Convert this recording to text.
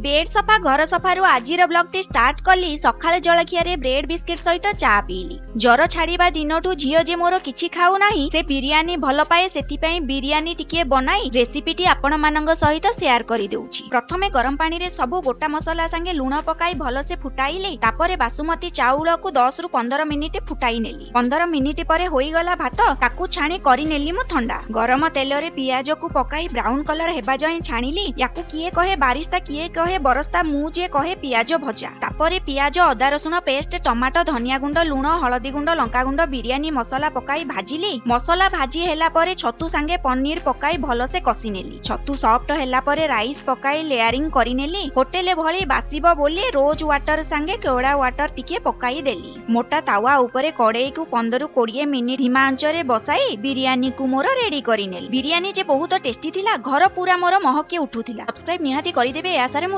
Bed ସଫା, ଘର ସଫାରୁ ଆଜିର ବ୍ଲଗଟି ଷ୍ଟାର୍ଟ କଲି। ସକାଳେ ଜଳଖିଆରେ ବ୍ରେଡ୍ ବିସ୍କିଟ୍ ସହିତ ଚା ପିଇଲି। ଜ୍ୱର ଛାଡ଼ିବା ଦିନଠୁ ଝିଅ ଯେ ମୋର କିଛି ଖାଉନାହିଁ। ସେ ବିରିୟାନୀ ଭଲ ପାଏ, ସେଥିପାଇଁ ବିରିୟାନୀ ଟିକିଏ ବନାଇ ରେସିପିଟି ଆପଣମାନଙ୍କ ସହିତ ସେୟାର କରିଦେଉଛି। ପ୍ରଥମେ ଗରମ ପାଣିରେ ସବୁ ଗୋଟା ମସଲା ସାଙ୍ଗେ ଲୁଣ ପକାଇ ଭଲସେ ଫୁଟାଇଲି। ତାପରେ ବାସୁମତୀ ଚାଉଳକୁ 10ରୁ 15 ମିନିଟ୍ ଫୁଟାଇ ନେଲି। 15 ମିନିଟ୍ ପରେ ହୋଇଗଲା ଭାତ। ତାକୁ ଛାଣି କରିନେଲି ମୁଁ ଥଣ୍ଡା। ଗରମ ତେଲରେ ପିଆଜକୁ ପକାଇ ବ୍ରାଉନ କଲର ହେବା ଯାଏଁ ଛାଣିଲି। ୟାକୁ କିଏ କହେ ବାରିସ୍ତା, କିଏ କହେ ବରସ୍ତା, ମୁଁ ଯେ କହେ ପିଆଜ ଭଜା। ତାପରେ ପିଆଜ, ଅଦା ରସୁଣ ପେଷ୍ଟ, ଟମାଟୋ, ଧନିଆ ଗୁଣ୍ଡ, ଲୁଣ, ହଳଦୀ ଗୁଣ୍ଡ, ଲଙ୍କା ଗୁଣ୍ଡ, ବିରିୟାନୀ ମସଲା ପକାଇ ଭାଜିଲି। ମସଲା ଭାଜି ହେଲା ପରେ ଛତୁ ସାଙ୍ଗେ ପନିର ପକାଇ ଭଲସେ କଷି ନେଲି। ଛତୁ ସଫ୍ଟ ହେଲା ପରେ ରାଇସ୍ ପକାଇ ଲେୟାରିଂ କରିନେଲି। ହୋଟେଲ ଭଳି ବାସିବ ବୋଲି ରୋଜ ୱାଟର ସାଙ୍ଗେ କେୱଡ଼ା ୱାଟର ଟିକେ ପକାଇ ଦେଲି। ମୋଟା ତାୱା ଉପରେ କଡ଼େଇକୁ 15ରୁ 20 ମିନିଟ୍ ଧୀମା ଆଞ୍ଚରେ ବସାଇ ବିରିୟାନୀକୁ ମୋର ରେଡି କରିନେଲି। ବିରିୟାନୀ ଯେ ବହୁତ ଟେଷ୍ଟି ଥିଲା, ଘର ପୁରା ମୋର ମହକି ଉଠୁଥିଲା। ସବସ୍କ୍ରାଇବ ନିହାତି କରିଦେବେ, ଏ ଆଶାରେ ମୁଁ।